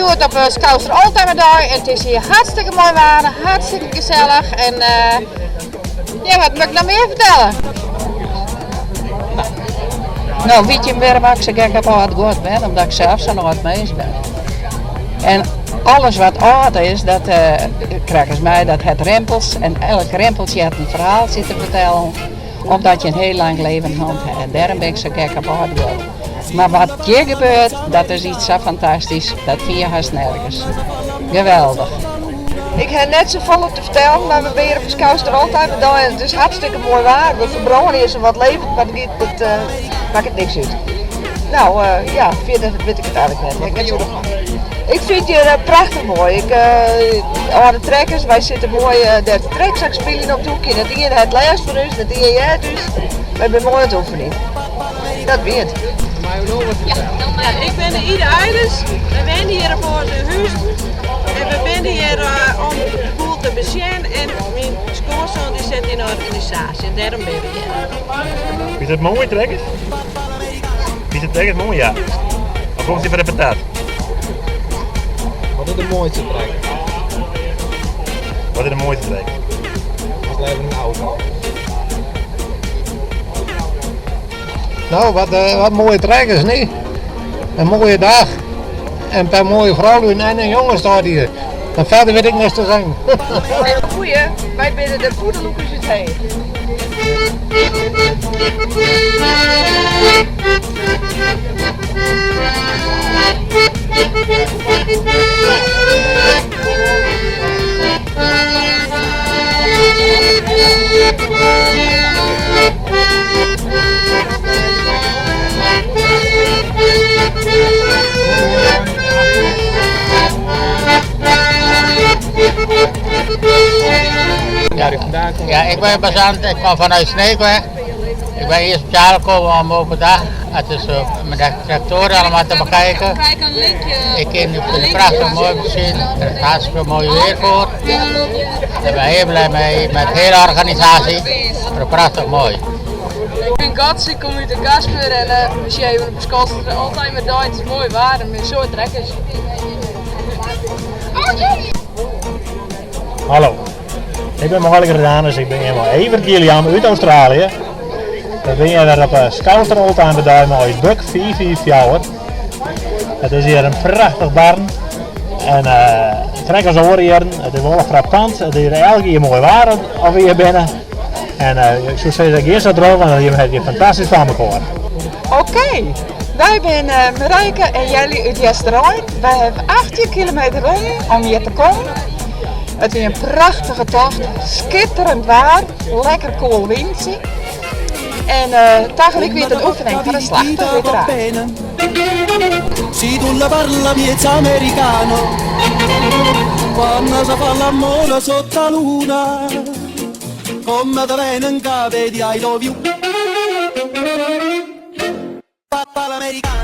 hjoed op de Skouster Oldtimerdei en it is hjir hartstikke moai waar, hartstikke gesellich en ja, wat moat ik noch mear fertelle? No, witte jim wêrom ik sa gek op âld guod ben? Omdat ik sels sa'n âld mins ben. En alles wat âld is, dat krekt as my, dat hat rimpels. En elk rimpeltsje hat in ferhaaltsje te fertellen, omdat je in hiel lang leven hân ha. En dêrom bin ik sa gek op âld guod. Mar wat hjir gebeurt, dat is iets sa fantastysk, dat fine je hast nergens. Geweldich. Ik ha net safolle te fertellen, mar we binne hjir op de Skouster Oldtimerdei en it is hartstikke moai waar. We ferbrâne hjir sawat levend, mar it makket niks út. No ja, fierder wit ik it eigentlik net. Ik fyn it hjir prachtich moai. Ik, âlde trekkers, wy sitte moai dêr te trekzak spyljen op it hoekje. Net ien hat lêst fan ús, net ien heart ús. Wy binne moai oan it oefenjen. Dat wie it. Ja, ik bin de Ide Eiders. Wy wenje hjir op âlde huzen. En we binne hjir om de boel te besjen en myn skoansoan dy sit yn de organisaasje en dêrom binne we hjir. Is it moai trekkers? Is it trekkers moai ja? Of komt ie foar de patat? Wat is de moaiste trekker? Wat is de moaiste trekker? Is leaver in auto. No, wat, wat moaie trekkers, nee? In moaie dag. En in pear moaie froulju en in jonge staat hjir. En ferder wit ik niks te sizzen. Goeie, wy binne de Pûdelûkers út Heech. Ja, ik ben Basant, ik kom vanuit Sneekweg. Ik ben hier speciaal gekomen om overdag, het is met de tractoren allemaal te bekijken. Ik vind het prachtig mooi om te zien, er is hartstikke mooi weer voor. Ik ben heel blij mee met de hele organisatie, prachtig mooi. Ik bin Gats, ik kom út de Gasper en we sjogge even op de Skouster Oldtimerdei. It is moai waar en binne soad trekkers. Hallo, ik ben Malik Redanus, ik bin hjir mei Evert Gilliam út Australië. We binne hjir wer op de Skouster Oldtimerdei mei ús Buk 554. It is hjir in prachtich barren en krekt as oare jierren, it is wol frappant, it is hjir elk jier moai waar as we hjir binne. En ik soe sizze, gean sa troch, want jim hawwe it hjir fantastysk foar mekoar. Oké, wy binne Marijke en Jelly út Easterein. Wy hawwe 18 kilometer rûn om hjir te kommen. It wie in prachtige tocht, skitterend waar, lekker koel wyntsje. En tagelyk wie it in oefening foar de Slachte, uiteraard. Si tu la parla miez americano Quanno se fa l'ammore sotto 'a luna Comme te vene 'ncapa 'e di' I love you Papà l'americano.